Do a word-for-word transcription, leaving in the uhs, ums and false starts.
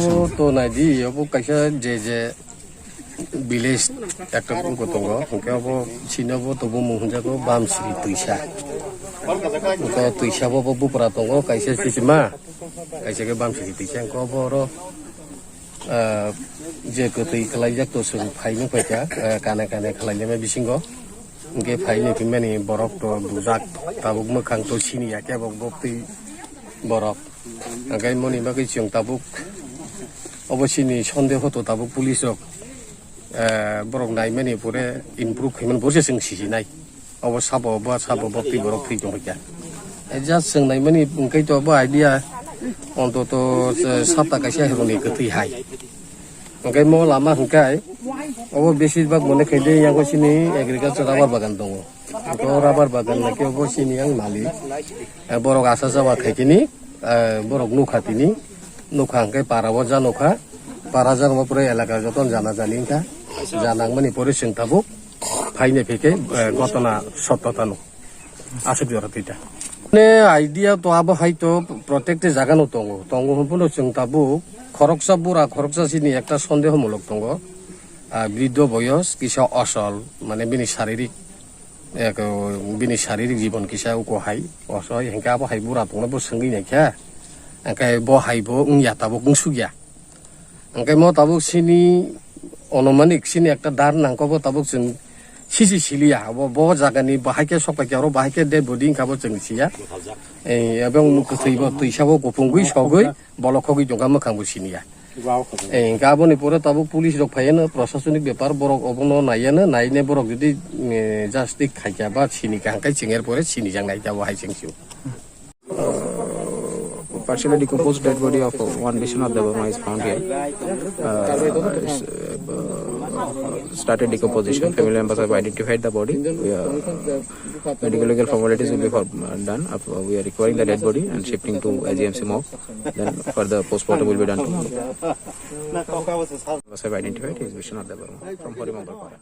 Obo to naidi, obo kaisa je je village ekta group tongo, hwnkhe obo sini obo to bumung hwnjago Bamsri Twisa. Hwnkhe Twisa bo bo bupra tongo, kaisa sisima, kaisa khe Bamsri Twisa, hwnkhe obo oro, ah, je kwtwi khlaijak to chwng phaino phaikha, ah, kane kane khlainai bisingo. Hwnkhe phaino phimani borok to bujak, tabuk mwkhang to siniya kebo bo twi borok. Hwnkhe moni bagwi chwng tabuk obo sini sondeho to tabuk police rok, eh, borok naimani pore improve khaimani bo se chwng sijinai. Obo sabo bo sabo bo twi borok thwi tongkha. Eh, just chwng naimani hwnkhe to bo idea ontoto, eh, sapta kaisa hironi kwtwi hai. Hwnkhe mo lama hwnkhe obo besibak mone khaide yang sini agriculture rubber bagan tongo. Hwnkhe o rubber bagan naki obo sini yang malik. Eh, borok asa jawa khaikini, eh, borok nukha tini. Nukha hwnkhe para o ja nukha. Para ja nukha pore elaka joton jana jani wngkha. Jana wngmani pore chwng tabuk phaini phikhe, eh, gotona sottota no. Aswk jora twi ta. Ne idea to abo hai to protected jaga no tongo. Tongo hwn phano chwng tabuk khoroksa bura khoroksa sini ekta sondeho mulok tongo. Ah, briddo boyos kisa osol, mane bini saririk, ek, bini saririk jibon kisa uko hai, osoi, hwnkhe abo hai bura tongno bo swngwi naikha. Hwnkhe bo hai bo wngya tabuk wngsukya. Hwnkhe mo tabuk sini onomanik sini ekta dar nangkho bo tabuk chwng sisi siliya. Abo bo jagani bahai khe sokpai khe oro bahai khe dead body wngkha bo chwng siya. Ei, ebong kwthwi bo twisa bo kupungwi sogwi bolok khogwi tongkha mwkhang bo siniya. Ei, hwnkhe aboni pore tabuk police rok phaiano, prosasonik bepar borok obono naiyano, naine borok jodi, eh, justice khaikha ba sinikha hwnkhe chwng er pore sinijak nai tabuk hai chwng sio. Uh, partially decomposed dead body of, uh, one Biswanath Debbarma is found here. Uh, it's, uh, started decomposition. Family members have identified the body. We are, medical legal formalities will be for, uh, done. Uh, we are requiring the dead body and shifting to A G M C morgue. Then further postmortem will be done tomorrow. Members have identified is Biswanath Debbarma from Horimangalpara.